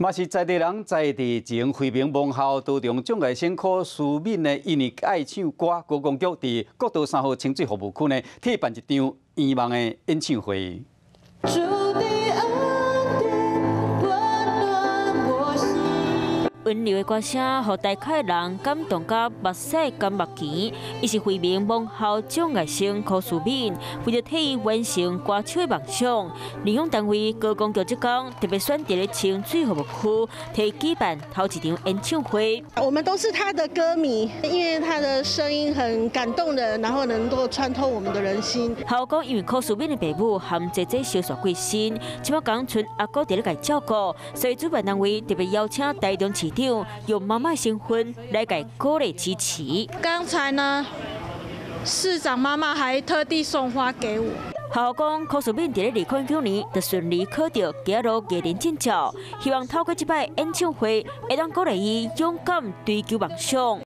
嘛是在地人在地前惠民盲校道中蔣介生柯淑敏呢，因為愛唱歌，觀光局佇國道三號清水服務區呢，替辦一場圓夢的演唱會。主的恩典溫暖我心。溫柔的歌聲，予台下人感動甲目屎乾目墘。伊是惠民盲校蔣愛生柯淑敏，為著替伊完成歌手的夢想，認養單位觀光局這工特別選佇咧清水服務區，替舉辦頭一場演唱會。我們都是他的歌迷，因為他的聲音很感動人，然後能夠穿透我們的人心。校講因為柯淑敏的爸母和姐姐相紲過身，這擺講賰阿哥佇咧共照顧，所以主辦單位特別邀請台中市長用媽媽身份來共鼓勵支持。剛才呢，市長媽媽還特地送花給我。學校講，柯淑敏佇咧2009年就順利考著街仔路藝人證照，希望透過這擺演唱會，會當鼓勵伊勇敢追求夢想。